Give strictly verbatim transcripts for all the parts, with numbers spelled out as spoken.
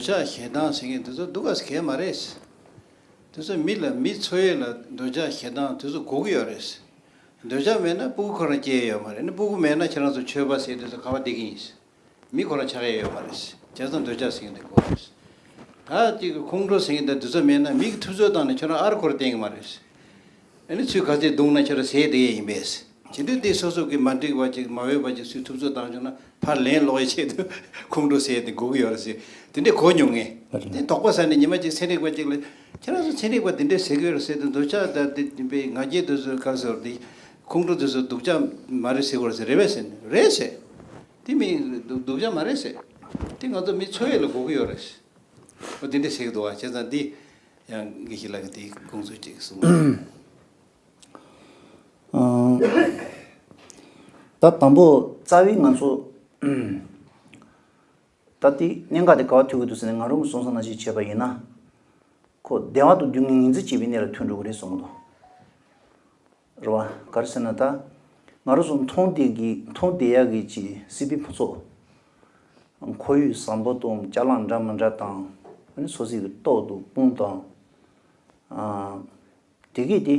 འདོད་ཆགས་ཞེ་སྡང་ཟེར་མཁན་དེ་ཚོ་སྡུག་ག་ཟེ་གས་མ་རེད། དེ་ཚོ་མི་ལ་མི་འཚོ་ཡས་ལ་འདོད་ཆགས་ཞེ་སྡང་དེ་ཚོ་དགོས་ཀྱི་ཡོད་རེད། འདོད་ཆགས་མེད་ན་སྤུ་གུ་ཁོ་རང་སྐྱེ་ཡས་ཡོད་མ་རེད། ནི་སྤུ་གུ་མེད་ན་ཁྱེད་རང་ཚོ་ཆོས་པ་ཟེར་དེ་ཚོ་ག་པར་བསྡད་ཀྱི་ཡིན། མི་ཁོ་རང་ཆགས་ཡས་ཡོད་མ་རེད། བྱས་ཙང་འདོད་ཆགས་ཟེར་མཁན་དེ་དགོས་རེད། ད་ཅིག་ཁོང་ཁྲོ་ཟེར་མཁན་དེ་དེ་ཚོ་མེད་ན་མི་གི་ཐུབ་ཚོད་བཏང་ནས་ཁྱོད་རང་ཨར་ཁོ་ར་བསྟན་གྱི་མ་རེད། ཨ་ནི་ཚུར་ག་ཚོད་བརྡུངས་ན་ཁྱོད་རང་ཟས་བསྡད་ཡས་ཡིན་པས། བྱེད་དུས་དེ་སོ་སོ་གི་མ་འགྲིག་པ་ཅིག་མ་འོས་པ་ཅིག་སུས་ཐུབ་ཚོད་བཏང་བྱུང་ན་ཕར་ལན་སློག་ཡས་ཆེད་དུ་ཁོང་ཁྲོ་ཟེར་དེ་དགོས་ཀྱི་ཡོད་རེད་ཟེར། དེ་འདྲས་གོ་མྱོང་ངས། དེ་དོགས་པ་ཟ་ནས་ཉི་མ་གཅིག་ཚན་རིག་པ་ཅིག་ལ་ཁྱེད་རང་ཚོ་ཚན་རིག་པ་དེ་འདྲས་ཟེར་གྱི་ཡོད་རེད་ཟེར་དུས་འདོད་ཆགས་དང་དེ་ཡིན་པའི་ང་རྒྱལ་དེ་ཚོ་ག་ཟེར་དེ་ཁོང་ཁྲོ་དེ་ཚོ་སྡུག་ཅག་མ་རེད་ཟེར་གྱི་ཡོད་རེད་ཟེར། རེད་པས་ཟེར་ནས་རེད་ཟེར། དེ་མི་སྡུག་སྡུག་ཅག་མ་རེད་ཟེར། དེ་ང་ཚོ་མི་འཚོ་ཡས་ལ་དགོས་ཀྱི་ཡོད་རེད། འོ་དེ་འདྲས་ཟེར་གྱི་འདུག་བ། བྱས་ཙང་འདི་ཡང་དགེ་བཤེས་ལགས་ཀྱིས་དེ་དགོངས་ཚུལ་ཅིག་གསུངས། ཨང་། ད་དང་པོ་རྩ་བའི་ང་ཚོ་ད་དེ་གནད་འགག་དེ་ག་པར་ཐུག་གི་འདུག་ཟེར་ན། ང་རང་གིས་སོང་ཙང་ནང་བཞིན་བྱས་པ་ཡིན་ན། ཁོ་བདེ་བ་དང་སྡུག་བསྔལ་ངོས་འཛིན་བྱེད་པའི་གནས་ལ་ཐུག་འགྲོ་གི་རེད་གསུངས་གི་འདུག་རེད་བ། ག་རེ་ཟེར་ན་ད། ང་རང་ཚོ་མཐོང་བདེ་གི་མཐོང་བདེ་ཡག་གི་ཅིག་སྲིད་པའི་ཕུན་ཚོགས། ཁོར་ཡུག་བཟང་པོ་དང་ཅ་ལག་འདྲ་མི་འདྲ་དང་། ཨ་ནི་སོ་སོ་གི་ལྟོ་དང་སྤུན་དང་། ཨ། དེ་གས་དེ།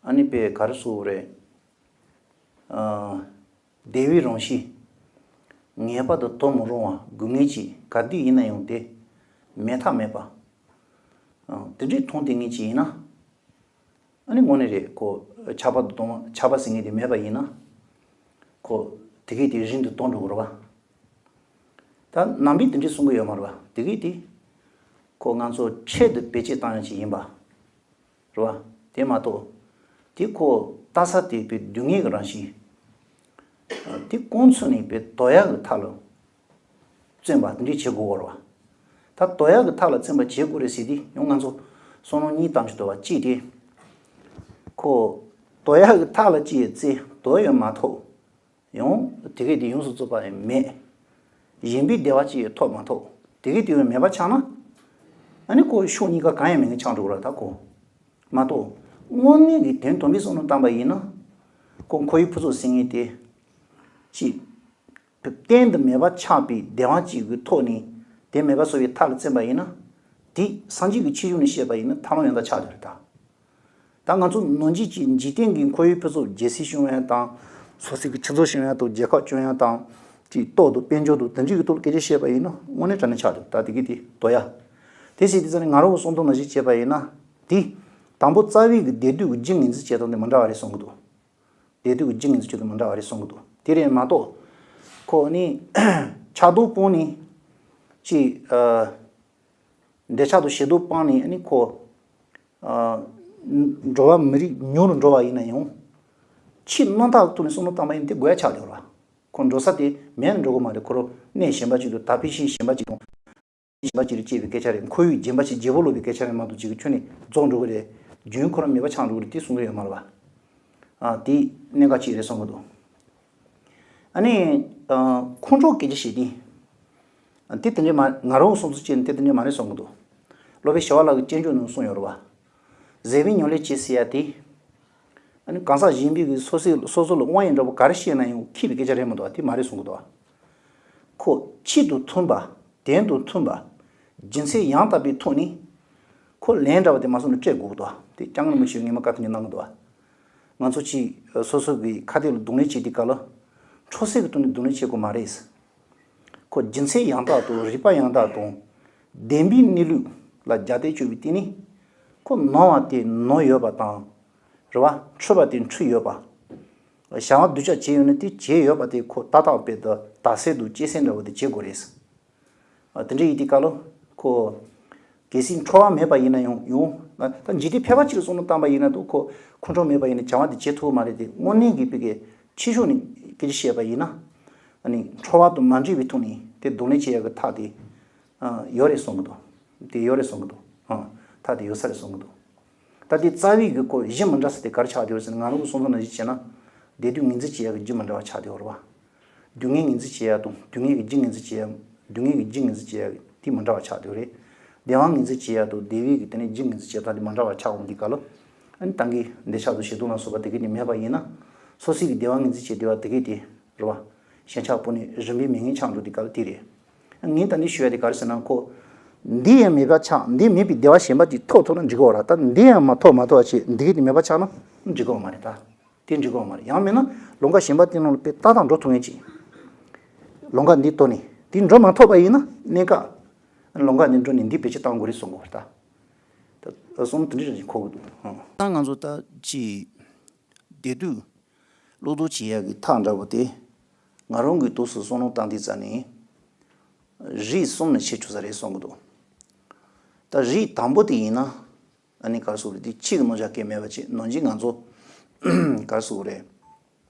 ཨ་ནི་དཔེ་ག་རེ་ཟེར་དགོས་རེད། ཨ། བདེ་བའི་རང་བཞིན། ངེས་པར་དུ་དོར་མི་རུང་བ་དགོས་ངེས་ཀྱི་ག་དུས་ཡིན་ན་ཡང་དེ་མེད་ཐབས་མེད་པ། ཨ། དེ་འདྲའི་མཐོང་བདེ་ངེས་ཀྱི་ཡིན་ན། ཨ་ནི་དངོས་གནས་རེད། ཁོ་ཆགས་པ་དང་སྡུག་བསྔལ། ཆགས་པ་ཟེར་མཁན་དེ་མེད་པ་ཡིན་ན། ཁོ་དེ་གས་དེ་རིང་དུ་གཏོང་འགྲོ་གི་རེད་བ། ད་ནང་པས་དེ་འདྲས་གསུང་གི་ཡོད་མ་རེད་བ། དེ་གས་དེ་ཁོ་ང་ཚོ་འཕྲལ་དུ་བེད་སྤྱོད་བཏང་ཡག་ཅིག་ཡིན་པ་རེད་བ། དེ་མ་གཏོགས་དེ་ཁོ་ལྟ་ས་དེ་དཔེ་སྡུག་བསྔལ་གྱི་རང་བཞིན་དེ་ཀུན་ཚུགས་ནས་དཔེ་དོར་ཡག་གི་ཐབས་ལ་བརྩོན་པ་དེ་འདྲས་བྱེད་དགོས་ཀྱི་ཡོད་རེད་བ། ད་དོར་ཡག་གི་ཐབས་ལ་བརྩོན་པ་བྱེད་དགོས་རེད་ཟེར་དུས་ཡང་ང་ཚོ་བསམ་བློ་གཉིས་བཏང་རྒྱུ་འདུག་བ། གཅིག་དེ་ཁོ་དོར་ཡག་གི་ཐབས་ལ་ཅིག་བརྩོན་དོར་ཡོད་མ་གཏོགས། ཡང་དེ་གས་དེ་ཡོངས་སུ་རྫོགས་པ་ཡང་མེད། གཞན་པའི་བདེ་བ་ཅིག་ཐོབ་མ་ཐོབ། དེ་གས་དེ་ཡང་མེད་པ་ཆགས་ན། ཨ་ནི་ཁོ་ཕྱོགས་གཉིས་ཀ་གང་ཡང་མེད་མཁན་ཆགས་འགྲོ་གི་རེད་ད་ཁོ། མ་གཏོགས་དངོས་གནས་ཀྱི་དོན་དམ་པའི་བསམ་བློ་བཏང་པ་ཡིན་ན། ཁོ་ཁོར་ཡུག་ཕུན་ཚོགས་ཟེར་མཁན་དེ། ཅིག་གཏན་དུ་མེད་པ་ཆགས་པའི་བདེ་བ་ཅིག་གི་ཐོག་ནས་དེ་མེད་པ་བཟོ་བའི་ཐབས་ལ་བརྩོན་པ་ཡིན་ན། དེ་སངས་རྒྱས་ཀྱི་ཆོས་བཞིན་དུ་བཤད་པ་ཡིན་ན་ཐར་ལམ་ཡང་དག་ཆགས་ཀྱི་རེད་ད། ད་ང་ཚོ་ནང་བཞིན་གྱི་འཇིག་རྟེན་གྱི་ཁོར་ཡུག་ཕུན་ཚོགས་རྒྱལ་སྲིད་སྐྱོང་ཡག་དང་། སོ་སོའི་གི་སྤྱི་ཚོགས་སྐྱོང་ཡག་དང་། རྒྱལ་ཁབ་སྐྱོང་ཡག་དང་། དེ་ལྟོ་དང་དཔལ་འབྱོར་དང་དེ་འདྲའི་གི་ཐོག་ལ་སྐད་ཆ་བཤད་པ་ཡིན་ན་དངོས་གནས་དྲང་གནས་ཆགས་འདུག་ད་དེ་གི་དེ་དོར་ཡག་དེ་བྱས་དུས་ཙང་ནས་ང་རང་གི་བསམ་བློ་ནང་བཞིན་བྱས་པ་ཡིན་ན། དེ་དང་པོ་རྩ་བའི་གི་བདེ་སྡུག་གི་རྒྱུ་ངོས་འཛིན་བྱེད་སྟངས་དེ་མི་འདྲ་བ་རེད་བསམ་གི་འདུག་བདེ་སྡུག་གི་རྒྱུ་ངོས་འཛིན་བྱེད་སྟངས་མི་འདྲ་བ་རེད་བསམ་གི་འདུག་དེ་རེད་མ་གཏོགས། ཁོ་ནི་ཆགས་སྡང་སྤངས་ནས་ཅིག་ཨ། འདོད་ཆགས་དང་ཞེ་སྡང་སྤངས་ནས་ཨ་ནི་ཁོ། ཨ། འགྲོ་བ་མི་རིགས་མྱུར་རུ་འགྲོ་བ་ཡིན་ན་ཡང་། ཕྱིའི་རྣམ་དག་ཐོག་ནས་བསམ་བློ་བཏང་པ་ཡིན་ན་དེ་དགོས་ཡག་ཆགས་བསྡད་ཡོད་རེད་བ། ཁོ་འགྲོ་ས་དེ་མེད་ན་འགྲོ་གི་མ་རེད། ཁོ་རང་གནས་གཞན་པ་ཅིག་ཏུ་ད་ཕན་ཤིང་གཞན་པ་ཅིག་དང་། གཞན་པ་ཅིག་ལ་སྐྱེས་པའི་སྐད་ཆ་རེད། ཁོར་ཡུག་རྗེན་པ་ཞིག་བརྗེ་པོ་ལོག་པའི་སྐད་ཆ་རེད་མ་གཏོགས་ཅིག་གི་ཁྱོན་ནས་རྫོགས་འགྲོ་གི་རེད། རྒྱུན་ཁོ་རང་མེད་པ་ཆགས་འགྲོ་གི་རེད་དེ་གསུང་གི་ཡོད་མ་རེད་བ། ཨ། དེ་གནད་འགག་ཅིག་རེད་བསམ་གི་འདུག་ཨ་ནི། ཨ། ཁོང་ཁྲོ་སྐད་ཆ་བཤད་དུས། དེ་དེ་འདྲ་མ་ང་རང་གི་བསམ་ཚུལ་བྱས་ན་དེ་དེ་འདྲ་མ་རེད་བསམ་གི་འདུག་སློབ་དཔོན་ཞི་བ་ལྷ་གིས་སྤྱན་འབྱུང་ནང་གསུངས་ཡོད་རེད་བ། བཟོད་པའི་ཉམས་ལེན་བྱེད་ཟེར་ཡ་དེ། ཨ་ནི་གང་ཟག་གཞན་པའི་གི་སོ་སོའི་སོ་སོ་ལ་དབང་ཡོད་འདྲ་པོ་ག་རེ་བཤད་ན་ཡང་འཁྱེར་བའི་སྐད་ཆ་རེད་མ་གཏོགས་དེ་མ་རེད་གསུང་གི་འདུག་ཁོ་ཆེད་དུ་མཐུན་པ། དོན་དང་མཐུན་པ། རྒྱུ་མཚན་ཡང་དག་པའི་ཐོག་ནས། ཁོ་ལན་འདྲ་པོ་དེ་མ་སོང་ན་སྤྲད་དགོས་ཀྱི་འདུག་དེ་སྐྱབས་མགོན་རིན་པོ་ཆེས་སྔོན་མ་བཀའ་ཐོན་ནས་གནང་གི་འདུག་ང་ཚོ་ཅིག་སོ་སོ་གི་ཁ་གཏད་ལ་གདོང་ལེན་བྱེད་དུས་སྐབས་ལ། འཕྲོ་སེལ་གྱི་ཐོག་ནས་གདོང་ལེན་བྱེད་དགོས་མ་རེད། ཁོ་རྒྱུ་མཚན་ཡང་དག་དང་རིགས་པ་ཡང་དག་དང་། བདེན་པའི་གནས་ལུགས་ལ་རྒྱབ་གཏད་བཅོལ་བའི་སྟེང་ནས། ཁོ་ནོར་བ་དེ་ནོར་ཡོད་པ་དང་། རེད་བ། འཁྲུལ་པ་དེ་འཁྲུལ་ཡོད་པ། བྱ་བ་སྡུག་ཅག་བྱས་ཡོད་ན་དེ་བྱས་ཡོད་པ་དེ་ཁོ་ཏག་ཏག་དཔེ་དང་དག་སེལ་དང་གཅེས་སེལ་འདྲ་བོ་དེ་བྱེད་དགོས་རེད། ཨ། དེ་འདྲ་ཡིན་དུས་སྐབས་ལ་ཁོ། གལ་སྲིད་འཁྲུལ་བ་མེད་པ་ཡིན་ན་ཡང་ཡང་། ད་འཇིག་རྟེན་ཕལ་པ་ཅིག་ལ་བསམ་བློ་བཏང་པ་ཡིན་ན་ད་ཁོ་ཁོང་ཁྲོ་མེད་པ་ཡིན་ན་བྱ་བ་དེ་བྱེད་ཐུབ་ཀྱི་མ་རེད་དེ། དངོས་གནས་ཀྱི་དཔེ་གི་ཕྱི་ཕྱོགས་ནས་སྐད་ཆ་བཤད་པ་ཡིན་ན། ཨ་ནི་འཁྲུལ་བ་དང་མ་འདྲེས་པའི་ཐོག་ནས་དེ་གདོང་ལེན་བྱེད་ཡག་གི་ཐབས་དེ། ཨ། ཡོད་རེད་བསམ་གི་འདུག་དེ་ཡོད་རེད་བསམ་གི་འདུག་ཨ། ཐབས་དེ་ཡོད་ས་རེད་བསམ་གི་འདུག་ད་དེ་རྩ་བའི་གི་ཁོ་གཞི་མི་འདྲ་ས་དེ་ག་རེ་ཆགས་བསྡད་ཡོད་ཟེར་ན། ང་རང་གི་བསམ་ཚུལ་ནང་བཞིན་བྱས་ན། བདེ་སྡུག་ངོས་འཛིན་བྱེད་ཡག་གི་རྒྱུ་མི་འདྲ་བ་ཆགས་བསྡད་ཡོད་རེད་བ། སྡུག་བསྔལ་ངོས་འཛིན་བྱེད་ཡག་དང་སྡུག་བསྔལ་གྱི་རྒྱུ་ངོས་འཛིན་བྱེད་ཡག་སྡུག་བསྔལ་གྱི་རྒྱུ་ངོས་འཛིན་བྱེད་ཡག་དེ་མི་འདྲ་བ་ཆགས་བསྡད་ཡོད་རེད། བདེ་བ་ངོས་འཛིན་བྱེད་ཡག་དང་བདེ་བའི་གི་དེ་ནས་རྒྱུ་ངོས་འཛིན་བྱེད་སྟངས་དེ་མི་འདྲ་བ་ཆགས་འོང་དུས་སྐབས་ལ། ཨ་ནི་ད་གིན་འདོད་ཆགས་དང་ཞེ་སྡང་ལ་སོགས་པ་དེ་གས་དེ་མེད་པ་ཡིན་ན། སོ་སོའི་གི་བདེ་བ་ངོས་འཛིན་བྱེད་བདེ་བ་དེ་གས་དེ་རེད་བ། ཞེན་ཆགས་སྤོ་ནས་རིམ་པས་མེད་མཁན་ཆགས་འགྲོ་དུས་སྐབས་ལ་དེ་རེད། ངས་ད་འདི་ཞུ་ཡ་དེ་ག་རེ་ཟེར་ན་ཁོ། འདི་ཡང་མེད་པ་ཆགས། འདི་མེད་པའི་བདེ་བ་གཞན་པ་ཅིག་ཐོབ་ཐུབ་ན་འགྲིག་གི་ཡོད་རེད། ད་འདི་ཡང་མ་ཐོབ་མ་ཐོབ་བྱས་འདི་གི་དེ་མེད་པ་ཆགས་ན་འགྲིག་གི་ཡོད་མ་རེད་ད། དེ་འགྲིག་གི་ཡོད་མ་རེད། ཡང་མིན་ན་ལམ་ཁ་གཞན་པ་དེ་ནང་ལ་དཔེ་ཏག་ཏག་འགྲོ་ཐུབ་མཁན་ཅིག་ལམ་ཁ་འདི་བཏོན་ནས་དེ་འགྲོ་མ་ཐུབ་པ་ཡིན་ན་གནད་འགག་ལམ་ཁ་འདི་འགྲོ་ནས་འདི་བེད་སྤྱོད་བཏང་དགོས་རེད་གསུང་གི་ཡོད་རེད་ད། ད་བསམ་བློ་དེ་འདྲ་ཞིག་འཁོར་གི་འདུག་ད་ང་ཚོ་ད་ཅིག་བདེ་སྡུག་བློ་ལྡོག་བྱེད་ཡག་གི་ཐག་འདྲ་པོ་དེ། ང་རང་གི་ཐོག་སུ་བསམ་བློ་བཏང་དུས་ཙ་ནས། རིགས་གསུམ་ནས་ཕྱེ་ཆོག་ས་རེད་གསུང་གི་འདུག་ད་རིགས་དང་པོ་དེ་ཡིན་ན། ཨ་ནི་ག་རེ་ཟེར་དགོས་རེད། དེ་ཕྱི་གི་རྣམ་གཞག་གང་ཡང་མེད་པ་བྱས། ནང་བཞིན་ང་ཚོ་ག་རེ་ཟེར་དགོས་རེད།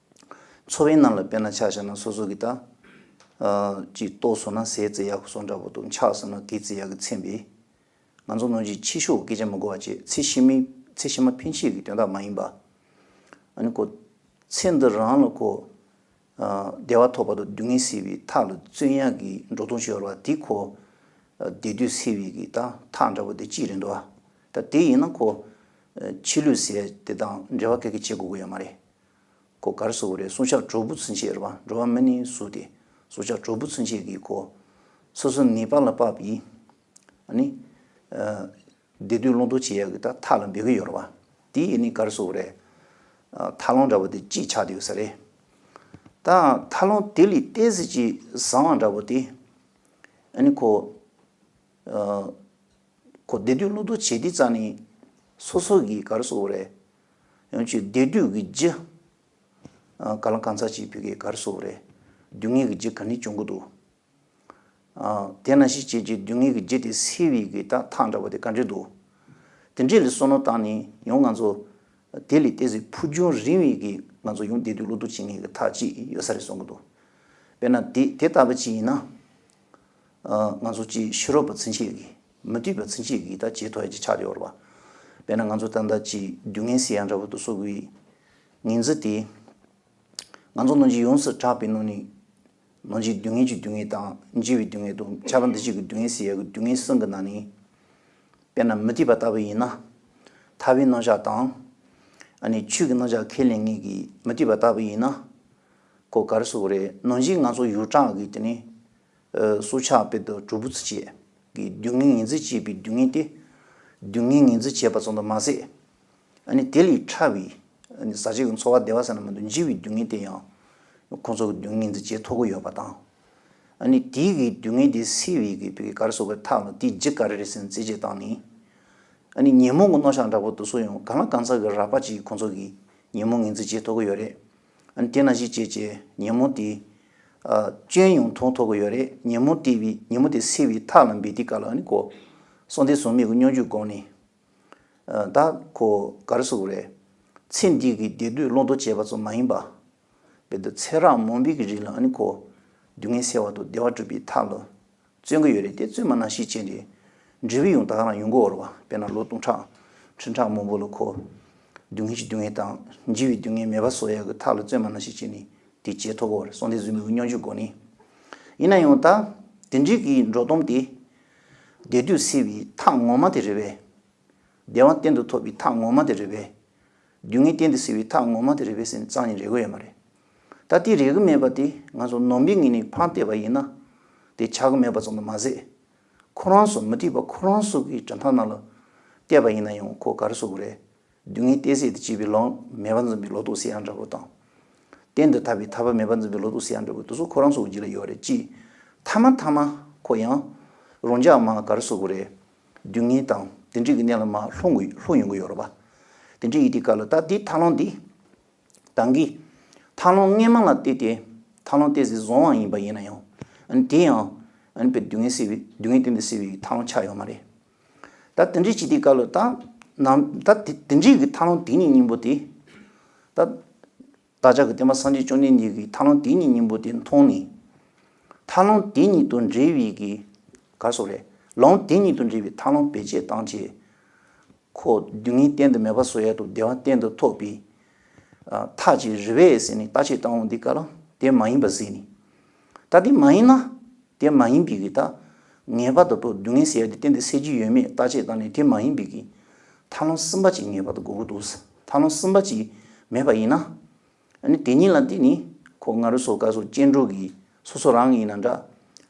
འཚོ་བའི་ནང་ལ་དཔེར་ན་ཆ་བཞག་ན་སོ་སོ་གི་ད། ཨ། ཅིག་ལྟོགས་སོང་ན་ཟས་བཙལ་ཡག་གི་བཟོ་འདྲ་པོ་དང་། འཁྱག་སོང་ན་གད་བཙལ་ཡག་གི་ཚན་པའི། ང་ཚོ་ནང་བཞིན་ཕྱི་ཕྱོགས་སྐད་ཆ་མི་གོ་བ་བྱས། ཚེ་ཕྱི་མའི། ཚེ་ཕྱི་མ་ཕན་ཆད་ཀྱི་དོན་དག་མ་ཡིན་པ། ཨ་ནི་ཁོ། ཚེ་འདི་རང་ལ་ཁོ། ཨ། བདེ་བ་ཐོབ་པ་དང་སྡུག་བསྔལ་སེལ་བའི་ཐབས་ལ་བརྩོན་ཡག་གི་འགྲོ་སྟངས་ཤིག་ཡོད་རེད་པ། དེ་ཁོ། ཨ། བདེ་སྡུག་སེལ་བའི་གི་ད་ཐབས་འདྲ་པོ་དེ་གཅིག་རེད་འདུག་པ། ད་དེ་ཡིན་ན་ཁོ། ཨ། ཕྱི་ལུས་ཟེར་དེ་དང་འབྲེལ་བ་ག་གེ་བྱེད་དགོས་ཀྱི་ཡོད་མ་རེད། ཁོ་ག་རེ་ཟེར་དགོས་རེད། སྲོག་ཆགས་གྲོག་སྦུར་ཚུན་ཆད་རེད་པ། འགྲོ་བ་མི་ནས་བཟུང་སྟེ་སྲོག་ཆགས་གྲོག་སྦུར་ཚུན་ཆད་ཀྱི་ཁོ། སོ་སོ་ནད་པ་ལ་དཔག་པའི། ཨ་ནི། ཨ། བདེ་སྡུག་བླང་དོར་བྱེད་ཡག་གི་ད་ཐབས་ལ་འབད་ཀྱི་ཡོད་རེད་པ། དེ་ཡིན་ནི་ག་རེ་ཟེར་དགོས་རེད། ཨ། ཐབས་ལམ་འདྲ་པོ་དེ་གཅིག་ཆགས་བསྡད་ཡོད་ས་རེད། ད་ཐབས་ལམ་དེ་ལས་ཏོག་ཙམ་ཅིག་བཟང་བ་འདྲ་པོ་དེ། ཨ་ནི་ཁོ། ཨ། ཁོ་བདེ་སྡུག་བླང་དོར་བྱེད་དུས་ཙ་ནས་སོ་སོ་གི་ག་རེ་ཟེར་དགོས་རེད། ཡང་ཅིག་བདེ་སྡུག་གི་རྒྱུ། ཨ། གང་ལ་གང་འཚམ་ཅིག་བོད་སྐད་ག་རེ་ཟེར་དགོས་རེད། སྡུག་བསྔལ་གྱི་རྒྱུ་ག་ནས་བྱུང་གི་འདུག་ཨ། དེ་ནང་བཞིན་བྱས་ཀྱི་སྡུག་བསྔལ་གྱི་རྒྱུ་དེ་སེལ་བའི་གི་ད་ཐབས་འདྲ་པོ་དེ་ག་འདྲ་འདུག་དེ་འདྲ་ལ་བསམ་བློ་བཏང་ནས་ཡང་ང་ཚོ་དེ་ལས་ཏོག་ཙམ་ཕུགས་རྒྱང་རིང་བའི་གི་ང་ཚོ་ཡང་བདེ་སྡུག་བླང་དོར་བྱེད་མཁན་གྱི་ཐབས་ཅིག་ཡོད་ས་རེད་གསུང་གི་འདུག་དཔེར་ན་དེ་དེ་ལྟ་བུ་ཅིག་ཡིན་ན། ཨ། ང་ཚོ་ཅིག་ཤེས་རབ་པ་ཚུན་ཆད་ཀྱིས། མུ་སྟེགས་པ་ཚུན་ཆད་ཀྱིས་ད་བྱེད་ཐུབ་ཡག་ཅིག་ཆགས་བསྡད་ཡོད་རེད་པ། དཔེར་ན་ང་ཚོ་ད་ལྟ་ཅིག་སྡུག་བསྔལ་སེལ་ཡག་འདྲ་པོ་དེ་ཚོ་གི་ངོས་འཛིན་དེ། ང་ཚོ་ནང་བཞིན་ཡོངས་སུ་གྲགས་པའི་ནང་ནས། ནང་བཞིན་སྡུག་བསྔལ་གྱི་སྡུག་བསྔལ་དང་། འཇིགས་པའི་སྡུག་བསྔལ་དང་། ཁྱབ་པ་འདུ་བྱེད་ཀྱི་སྡུག་བསྔལ་ཟེར་ཡག་གི་སྡུག་བསྔལ་གསུམ་གྱི་ནང་ནས། དཔེར་ན་མུ་སྟེགས་པ་ལྟ་བུ་ཡིན་ན། ཐར་པའི་རྣམ་གཞག་དང་། ཨ་ནི་ཆོས་ཀྱི་རྣམ་གཞག་ཁས་ལེན་མཁན་གྱི་མུ་སྟེགས་པ་ལྟ་བུ་ཡིན་ན། ཁོ་ག་རེ་ཟེར་དགོས་རེད། ནང་བཞིན་ང་ཚོ་ཡོངས་གྲགས་ཀྱི་དེ་ནི། ཨ། སྲོག་ཆགས་དཔེ་དང་གྲོག་སྦུར་ཚུན་ཆད་ཀྱི་སྡུག་བསྔལ་ངོས་འཛིན་བྱེད་པའི་སྡུག་བསྔལ་དེ། སྡུག་བསྔལ་ངོས་འཛིན་བྱས་པ་ཙམ་དུ་མ་ཟད། ཨ་ནི་དེ་ལས་ཕྲ་བའི། ཨ་ནི་ཟག་བཅས་ཀྱི་ཚོར་བ་བདེ་བ་ཟེར་ན་མི་འདུག་འཇིགས་པའི་སྡུག་བསྔལ་དེ་ཡང་ཁོང་ཚོ་གི་སྡུག་བསྔལ་ངོས་འཛིན་བྱེད་ཐུབ་ཀྱི་ཡོད་པ་དང་། ཨ་ནི་དེའི་གི་སྡུག་བསྔལ་དེ་སེལ་བའི་གི་བོད་སྐད་ག་རེ་ཟེར་དགོས་རེད། ཐབས་ལ་དེའི་རྒྱུ་ག་རེ་རེད་ཟེར་ནས་རྩད་གཅོད་བཏང་ནས། ཨ་ནི་ཉོན་མོངས་ཀྱི་རྣམ་གཞག་འདྲ་པོ་དེ་ཚོ་ཡང་གང་ལ་གང་འཚམ་གྱི་རགས་པ་ཅིག་ཁོང་ཚོ་གིས་ཉོན་མོངས་ངོས་འཛིན་བྱེད་ཐུབ་ཀྱི་ཡོད་རེད། ཨ་ནི་དེ་ནང་བཞིན་བྱས་བྱས་ཉོན་མོངས་དེ། ཨ། སྐྱོན་ཡང་མཐོང་ཐུབ་ཀྱི་ཡོད་རེད། ཉོན་མོངས་དེ་བའི། ཉོན་མོངས་དེ་སེལ་བའི་ཐབས་ལ་འབད་དུས་སྐབས་ལ་ཨ་ནི་ཁོ། གསང་བདེ་གཟུགས་མེད་ཀྱི་སྙོམས་འཇུག་སྒོམ་ནས། ཨ། ད་ཁོ་ག་རེ་ཟེར་དགོས་རེད། ཚེ་འདི་གི་བདེ་སྡུག་བླང་དོར་བྱས་པ་ཙམ་མ་ཡིན་པ། དཔེ་དེ་ཚེ་རབས་མང་པོའི་གི་རིང་ལ་ཨ་ནི་ཁོ། སྡུག་བསྔལ་སེལ་བ་དང་བདེ་བ་སྒྲུབ་པའི་ཐབས་ལ། བརྩོན་གྱི་ཡོད་རེད་དེ། བརྩོན་པ་ནང་བཞིན་བྱས་ནས་འབྲས་བུ་ཡང་ད་ག་རང་ཡོང་གི་ཡོད་རེད་པ། དཔེར་ན་ལོ་སྟོང་ཕྲག་ཁྲི་ཕྲག་མང་པོ་ལ་ཁོ། སྡུག་བསྔལ་གྱི་སྡུག་བསྔལ་དང་། འཇིགས་པའི་སྡུག་བསྔལ་མེད་པ་བཟོ་ཡག་གི་ཐབས་ལ་བརྩོན་པ་ནང་བཞིན་བྱས་ནས་དེ་བྱེད་ཐུབ་ཀྱི་ཡོད་རེད། གསང་བདེ་གཟུགས་མེད་ཀྱི་སྙོམས་འཇུག་སྒོམ་ནས། ཡིན་ན་ཡང་ད་དེ་འདྲའི་གི་འགྲོ་སྟངས་དེ། བདེ་སྡུག་སེལ་བའི་ཐབས་ངོ་མ་དེ་རེད་པས། བདེ་བ་གཏན་དུ་ཐོབ་པའི་ཐབས་ངོ་མ་དེ་རེད་པས། སྡུག་བསྔལ་གཏན་དུ་སེལ་བའི་ཐབས་ངོ་མ་དེ་རེད་པས་ཟེར་ནས་རྩ་ནས་རེད་དགོས་ཡོད་མ་རེད། ད་དེ་རེད་གི་མེད་པ་དེ་ང་ཚོ་ནང་པའི་ངོས་ནས་ཕར་བལྟས་པ་ཡིན་ན། དེ་ཆགས་གི་མེད་པ་ཙམ་དུ་མ་ཟད། ཁོ་རང་ཚོ་མུ་སྟེགས་པ་ཁོ་རང་ཚོ་གི་གྲུབ་མཐའ་ནང་ལ་བལྟས་པ་ཡིན་ན་ཡང་ཁོ་ག་རེ་ཟེར་དགོས་རེད། སྡུག་བསྔལ་གཏན་ཟད་དུ་བྱེད་པའི་ལམ་མེད་པར་འཛིན་པའི་ལོག་རྟོག་ཟེར་ཡག་འདྲ་པོ་དང་། གཏན་དུ་ཐར་པའི་ཐར་པ་མེད་པར་འཛིན་པའི་ལོག་རྟོག་ཟེར་ཡག་འདྲ་པོ་དེ་ཚོ་ཁོ་རང་ཚོ་གི་རྒྱུད་ལ་ཡོད་རེད། ཅིག་མཐའ་མ་མཐའ་མ་ཁོ་ཡང་རང་འཇགས་མར་ག་རེ་ཟེར་དགོས་རེད། སྡུག་བསྔལ་དང་དེ་འདྲའི་གི་གནས་ལ་མར་ལྷུང་དགོས། ལྷུང་ཡོང་གི་ཡོད་རེད་པ། དེ་འདྲའི་ཡིན་དུས་སྐབས་ལ་ད་དེ་ཐབས་ལམ་འདི། ད་གིན་ཐབས་ལམ་སྔོན་མ་ལ་བལྟས་ཏེ་ཐབས་ལམ་ཏོག་ཙམ་བཟང་བ་ཡིན་པ་ཡིན་ན་ཡང་། ཨ་ནི་དེ་ཡང་ཨ་ནི་དཔེ་སྡུག་བསྔལ་སེལ་བའི། སྡུག་བསྔལ་གཏན་དུ་སེལ་བའི་ཐབས་ལམ་ཆགས་ཡོད་མ་རེད། ད་དེ་འདྲའི་བྱེད་དུས་སྐབས་ལ་ད་ནམ་ད་དེ་དེ་འདྲའི་གི་ཐབས་ལམ་དེ་གཉིས་སྙིང་པོ་དེ། ད་བདག་ཅག་གི་སྟོན་པ་སངས་རྒྱས་བཅོམ་ལྡན་འདས་ཀྱིས་ཐབས་ལམ་དེ་གཉིས་སྙིང་པོ་དེ་མཐོང་ནས། ཐབས་ལམ་དེ་གཉིས་དང་འབྲེལ་བའི་གི་ག་རེ་ཟེར་དགོས་རེད། ལམ་དེ་གཉིས་དང་འབྲེལ་བའི་ཐབས་ལམ་བེད་སྤྱོད་བཏང་བྱས། ཁོ་སྡུག་བསྔལ་གཏན་དུ་མེད་པ་བཟོ་ཡག་དང་བདེ་བ་གཏན་དུ་ཐོབ་པའི་ཨ་ཐབས་ཅིག་རེད་པས་ཟེར་ནས་བརྟག་དཔྱད་བཏང་འོང་དུས་སྐབས་ལ་དེ་མ་ཡིན་པ་གཟིགས་ནས། ད་དེ་མ་ཡིན་ན། དེ་མ་ཡིན་པའི་གི་ད་ངེས་པར་དུ་སྡུག་བསྔལ་ཟེར་ཡག་དེ་གཏན་དུ་སེལ་རྒྱུ་ཡོད་མེད་བརྟག་དཔྱད་བཏང་ནས་དེ་མ་ཡིན་པའི་གི་ཐབས་ལམ་གསུམ་པ་ཅིག་ངེས་པར་དུ་དགོས་ཀྱི་འདུག་ཐབས་ལམ་གསུམ་པ་ཅིག་མེད་པ་ཡིན་ན། ཨ་ནི་དེ་གཉིས་ལ་བརྟེན་ནས་ཁོ་ང་རང་ཚོ་ག་ཚོད་སྐྱེ་འགྲོ་གི་སོ་སོ་རང་ཡིན་ན་འདྲ།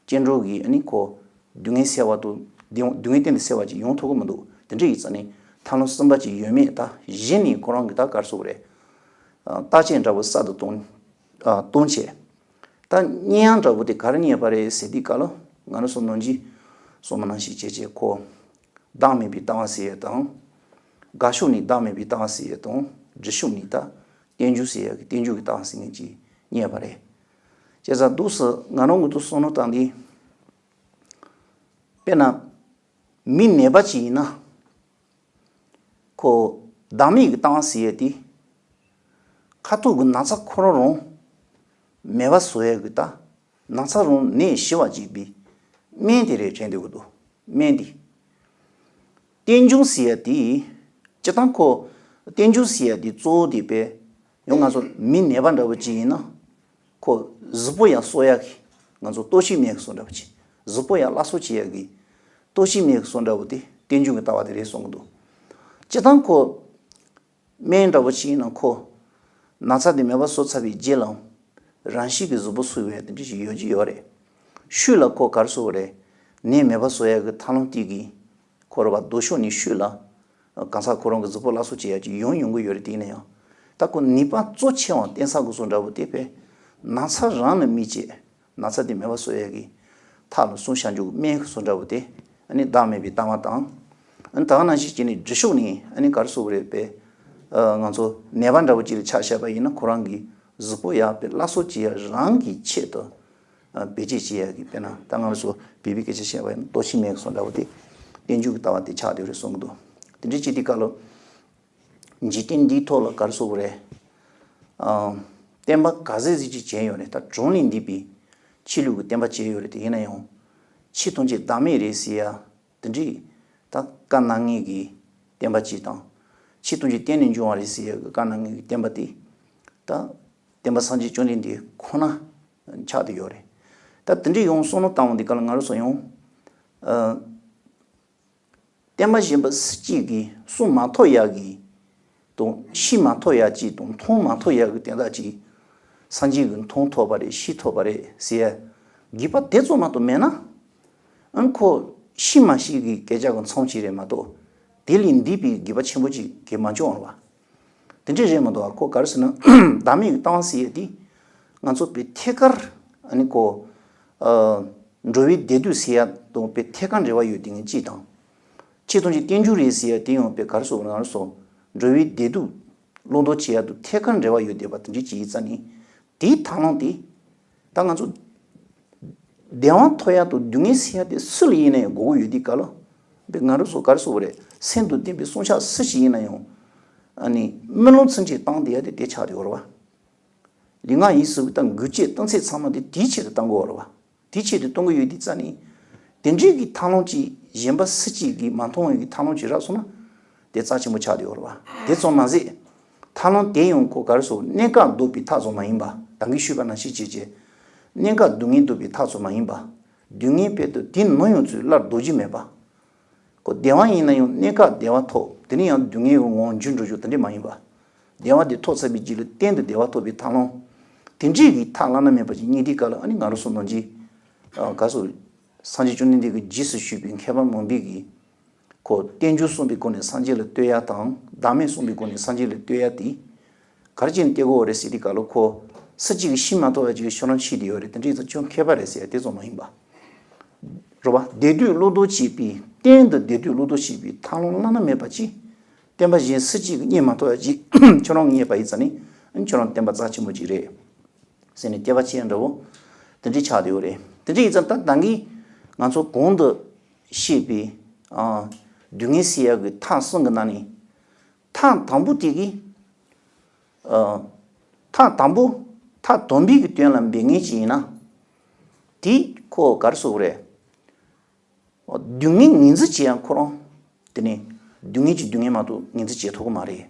སྐྱེ་འགྲོ་གི་ཨ་ནི་ཁོ་སྡུག་བསྔལ་སེལ་བ་དང་སྡུག་སྡུག་བསྔལ་གཏན་དུ་སེལ་བ་ཅིག་ཡོང་ཐུབ་ཀྱི་མི་འདུག། དེ་འདྲ་ཡིན་ཙང་ནི་མཐའ་ལམ་གསུམ་པ་ཅིག་ཡོད་མེད་ད་གཞི་ནས་ཁོ་རང་གི་ད་ག་རེ་ཟེར་དགོས་རེད། ཨ་བརྟག་དཔྱད་འདྲ་བོ་གསར་དུ་གཏོང་ཨ་གཏོང་བྱས། ད་རྙེད་ཡག་འདྲ་བོ་དེ་ག་རེ་རྙེད་པ་རེད་ཟེར་དུས་སྐབས་ལ་ང་རང་ཚོ་ནམ་རྒྱུན་གསུངས་པ་ནང་བཞིན་བྱས་བྱས་ཁོ། བདག་མེད་པའི་ལྟ་བ་ཟེར་ཡས་དང་། དགག་ཕྱོགས་ནས་བདག་མེད་པའི་ལྟ་བ་ཟེར་ཡས་དང་། སྒྲུབ་ཕྱོགས་ནས་ད་རྟེན་འབྱུང་ཟེར་ཡས་ཀྱི་རྟེན་འབྱུང་གི་ལྟ་བ་ཟེར་མཁན་ཅིག་རྙེད་པ་རེད། བྱས་ཙང་འདུག་སེ་ང་རང་ངོས་ཐོག་བསམ་བློ་བཏང་དུས། དཔེར་ན། མི་ནད་པ་ཅིག་ཡིན་ན། ཁོ་བདག་མེད་ཀྱི་ལྟ་བ་ཟེར་ཡས་དེ། ཁ་ཐུག་གི་ན་ཚ་ཁོ་རང་རང་མེད་པ་བཟོ་ཡས་ཀྱི་ད། ན་ཚ་རང་ནད་ཞི་བར་བྱེད་པའི་སྨན་དེ་རེད་དྲན་འདོད་ཀྱི་འདུག། སྨན་དེ། རྟེན་འབྱུང་ཟེར་ཡ་དེ། སྤྱིར་བཏང་ཁོ། རྟེན་འབྱུང་ཟེར་ཡ་དེ་གཙོ་བོ་དེ་དཔེ། ཡང་ང་ཚོ་མི་ནད་པ་འདྲ་བོ་ཅིག་ཡིན་ན། ཁོ་གཟུགས་པོ་ཡང་གསོ་ཡ་གི། ང་ཚོ་ལྟོ་ཤི་མེད་གི་བཟོ་འདྲ་བོ་ཅིག། གཟུགས་པོ་ཡང་སླར་གསོ་བྱེད་ཡ་གི། ལྟོ་ཤི་མེད་གི་བཟོ་འདྲ་བོ་དེ་རྟེན་འབྱུང་གི་ལྟ་བ་དེ་རེད་གསུང་གི་འདུག། སྤྱིར་བཏང་ཁོ། སྨན་འདྲ་བོ་ཅིག་ཡིན་ན་ཁོ། ན་ཚ་དེ་མེད་པ་བཟོ་ཚར་བའི་རྗེས་ལ། རང་བཞིན་གྱི་གཟུགས་པོ་གསོ་བའི་དེ་འདྲ་ཞིག་ཡོད་ཀྱི་ཡོད་རེད། ཤུལ་ལ་ཁོ་ག་རེ་བཟོ་བ་རེད། ནད་མེད་པ་བཟོ་ཡ་གི་ཐབས་ལམ་དེ་གི། ཁོ་རེ་བ་ལྡོག་ཕྱོགས་ནས་ཤུལ་ལ། གང་ཟག་ཁོ་རང་གི་གཟུགས་པོ་སླར་གསོ་བྱེད་ཡ་ཅིག་ཡོང་ཡོང་གི་ཡོད་རེད་དེ་ཡིན་ན་ཡང་། ད་ཁོ་ནུས་པ་གཙོ་ཆེ་བ་བརྟེན་ས་གི་བཟོ་འདྲ་བོ་དེ་དཔེ། ན་ཚ་རང་ལ་དམིགས་བྱས། ན་ཚ་དེ་མེད་པ་བཟོ་ཡས་ཀྱི་ཐབས་ལ་གསུངས་བཞག་འཇུག་སྨན་གྱི་བཟོ་འདྲ་བོ་དེ་ཨ་ནི་བདག་མེད་པའི་ལྟ་བ་དང་། ཨ་ནི་ད་ག་ནང་བཞིན་བྱས་ནས་སྒྲུབ་ཕྱོགས་ནས་ཨ་ནི་ག་རེ་བཟོ་བ་རེད་པས། ཨ་ང་ཚོ་ནད་པ་འདྲ་བོ་ཅིག་ལ་ཆ་བཞག་པ་ཡིན་ན་ཁོ་རང་གི་གཟུགས་པོ་ཡག་པའི་སླར་གསོ་བྱེད་ཡ་རང་གི་ཆེད་དུ་ཨ་བེད་སྤྱོད་བྱེད་ཡ་གི་དཔེར་ན་ད་ང་ཚོ་བོད་པའི་སྐད་ཆ་བཤད་པ་ཡིན་ན་ལྟོ་ཤི་སྨན་གྱི་བཟོ་འདྲ་བོ་དེ་རྟེན་འབྱུང་གི་ལྟ་བ་དེ་ཆགས་བསྡད་རེད་གསུང་གི་འདུག། དེ་འདྲའི་བྱེད་དུས་སྐབས་ལ། འཇིག་རྟེན་འདིའི་ཐོག་ལ་ག་རེ་ཟེར་དགོས་རེད། ཨ། བསྟན་པ་ག་ཚད་ཅིག་བྱས་ཡོད་རེད་ད་གྲངས་ལས་འདས་པའི་ཆོས་ལུགས་ཀྱི་བསྟན་པ་བྱས་ཡོད་རེད་དེ་ཡིན་ན་ཡང་། ཆོས་ཐམས་ཅད་བདག་མེད་རེད་ཟེར་ཡ། དེ་འདྲའི་ད་བཀའ་གནང་མཁན་གྱི་བསྟན་པ་ཅིག་དང་། ཆོས་ཐམས་ཅད་བརྟེན་ནས་འབྱུང་བ་རེད་ཟེར་ཡ་གི་བཀའ་གནང་མཁན་གྱི་བསྟན་པ་དེ། ད་བསྟན་པ་སངས་རྒྱས་བཅོམ་ལྡན་འདས་ཁོ་ན་ཆགས་བསྡད་ཡོད་རེད། ད་དེ་འདྲའི་ཡང་བསམ་བློ་བཏང་བ་འདི་ག་ལ་ང་རང་ཚོ་ཡང་། ཨ། བསྟན་པ་གཞན་པ་སུ་གཅིག་གིས་གསུང་མ་ཐོས་ཡག་གི་དང་ཤེས་མ་ཐོས་ཡག་ཅིག་དང་མཐོང་མ་ཐོས་ཡག་གི་དོན་དག་ཅིག་སངས་རྒྱས་ཀྱིས་མཐོང་ཐོས་པ་རེད་ཤེས་ཐོས་པ་རེད་ཟེར་ཡ་དགོས་པ་དེ་ཙམ་མ་གཏོགས་མེད་ན། ཨང་ཁོ་ཤེས་མ་ཤེས་ཀྱི་སྐད་ཆ་གི་མཚམས་ཅིག་རེད་མ་གཏོགས་དེ་ལས་འདས་པའི་དགོས་པ་ཆེན་པོ་ཅིག་གི་མ་བྱུང་བ་རེད་བ། དེ་འདྲས་རེད་མ་གཏོགས་ཁོ་ག་རེ་ཟེར་ན་བདག་མེད་ཀྱི་ལྟ་བ་ཟེར་ཡ་དེ་ང་ཚོ་བའི་ཐད་ཀར་ཨ་ནི་ཁོ་ཨ་འགྲོ་བའི་བདེ་སྡུག་ཟེར་ཡ་དང་བའི་ཐད་ཀར་འབྲེལ་བ་ཡོད་དེ་ངས་ཅིག་དང་། ཆོས་ཐམས་ཅད་རྟེན་འབྱུང་རེད་ཟེར་ཡ་དེ་ཡང་བའི་ག་རེ་ཟེར་ང་རང་ཚོ་འགྲོ་བའི་བདེ་སྡུག་བླང་དོར་བྱེད་ཡ་དང་ཐད་ཀར་འབྲེལ་བ་ཡོད་བསྡད་པ་དེ་འདྲས་ཅིག་ཡིན་ཙང་ནི་དེའི་ཐབས་ལམ་དེ་ད་ང་ཚོ། བདེ་བ་ཐོབ་ཡག་དང་སྡུག་བསྔལ་སེལ་ཡག་དེ་སུ་ལ་ཡིན་ན་ཡང་དགོས་ཀྱི་ཡོད་དུས་སྐབས་ལ། དཔེ་ང་རང་ཚོ་ག་རེ་ཟེར་དགོས་རེད་སེམས་དང་ལྡན་པའི་བསྲུང་བྱ་སུ་ཞིག་ཡིན་ན་ཡང་། ཨ་ནི་དམུས་ལོང་ཚུན་ཆད་བཏང་བསྡད་ཡག་དེ་དེ་ཆགས་བསྡད་ཡོད་རེད་བ། ལུས་ངག་ཡིད་གསུམ་གྱི་ད་འགུལ་སྐྱོད་གཏིང་ཚད་ཚང་མ་དེ་དེའི་ཆེད་དུ་བཏང་དགོས་རེད་བ། དེའི་ཆེད་དུ་གཏོང་གི་ཡོད་དུས་ཙ་ནི། དེ་འདྲའི་གི་ཐབས་ལམ་ཅིག་གཞན་པ་སུ་གཅིག་གིས་མ་མཐོང་བའི་གི་ཐབས་ལམ་ཅིག་རག་སོང་ན། དེ་རྩ་ཆེན་པོ་ཆགས་བསྡད་ཡོད་རེད་བ། དེ་ཙམ་མ་ཟད། ཐབས་ལམ་དེ་ཡང་ཁོ་ག་རེ་ཟེར་གནད་འགག་ཟློག་པའི་ཐབས་ཙམ་མ་ཡིན་པ་ད་གིན་ཞུས་པ་ནང་བཞིན་བྱས་བྱས། གནད་འགག་སྡུག་བསྔལ་ཟློག་པའི་ཐབས་ཙམ་མ་ཡིན་པ། སྡུག་བསྔལ་དཔེ་དེ་དེ་ནམ་ཡང་ཚུར་སླར་ལྡོག་རྒྱུ་མེད་པ། ཁོ་བདེ་བ་ཡིན་ན་ཡང་གནད་འགག་བདེ་བ་ཐོབ་དེ་ནས་ཡང་སྡུག་བསྔལ་གྱི་ངང་འགྱུར་འགྲོ་རྒྱུ་དེ་འདྲ་མ་ཡིན་པ། བདེ་བ་དེ་ཐོབ་ཚར་བའི་རྗེས་ལ་གཏན་དུ་བདེ་བ་ཐོབ་པའི་ཐབས་ལམ། དེ་འདྲའི་གི་ཐབས་བླ་ན་མེད་པ་ཅིག་རྙེད་དུས་སྐབས་ལ་ཨ་ནི་ང་རང་ཚོ་ནང་བཞིན། ག་རེ་ཟེར། སངས་རྒྱས་བཅོམ་ལྡན་འདས་ཀྱི་རྗེས་སུ་ཞུགས་པའི་མཁས་པ་མང་པོས་ཀྱིས། ཁོ་རྟེན་འབྱུང་གསུངས་པའི་སྒོ་ནས་སངས་རྒྱས་ལ་ལྟོས་ཡ་དང་བདག་མེད་གསུངས་པའི་སྒོ་ནས་སངས་རྒྱས་ལ་ལྟོས་ཡ་དེ། ག་རེ་བྱས་ནས་ལྟོས་དགོས་རེད་ཟེར་དུས་སྐབས་ལ་ཁོ། སུ་གཅིག་གིས་ཤེས་མ་ཐུབ་པ་ཅིག་ཁྱོད་རང་ཤེས་བསྡད་ཡོད་རེད་དེ་འདྲ་ཡིན་ཙང་ཁྱོད་མཁས་པ་རེད་ཟེར་ཡ་དེ་ཙམ་མ་ཡིན་པ། རེད་བ། བདེ་སྡུག་བླང་དོར་བྱེད་པའི་གཏན་དུ་བདེ་སྡུག་བླང་དོར་བྱེད་པའི་ཐབས་ལམ་བླ་ན་མེད་པ་ཅིག་བསྟན་པ་གཞན་སུ་གཅིག་གིས་རྙེད་མ་ཐུབ་ཡ་ཅིག་ཁྱོད་རང་རྙེད་པ་ཡིན་ཙང་ནི་ཁྱོད་རང་བསྟན་པ་རྩ་ཆེན་པོ་ཅིག་རེད། ཟེར་ནས་དད་པ་ཆེ་ཡ་འདྲ་བོ། དེ་འདྲ་ཆགས་བསྡད་ཡོད་རེད། དེ་འདྲ་ཡིན་ཙང་ད་ད་གིན་ང་ཚོ་གོང་དུ་བཤད་པའི། ཨ། སྡུག་བསྔལ་སེལ་ཡ་གི་ཐབས་གསུམ་གི་ནང་ནས། ཐབས་དང་པོ་དེ་གི། ཨ། ཐབས་དང་པོ། ཐབས་དམ་པའི་གི་དོན་ལ་འབད་མཁན་ཅིག་ཡིན་ན། དེ་ཁོ་ག་རེ་ཟེར་དགོས་རེད། སྡུག་བསྔལ་ངོས་འཛིན་བྱེད་ཡང་ཁོ་རང་། དེ་ནི་སྡུག་བསྔལ་གྱི་སྡུག་བསྔལ་མ་གཏོགས་ངོས་འཛིན་བྱེད་ཐུབ་ཀྱི་མ་རེད།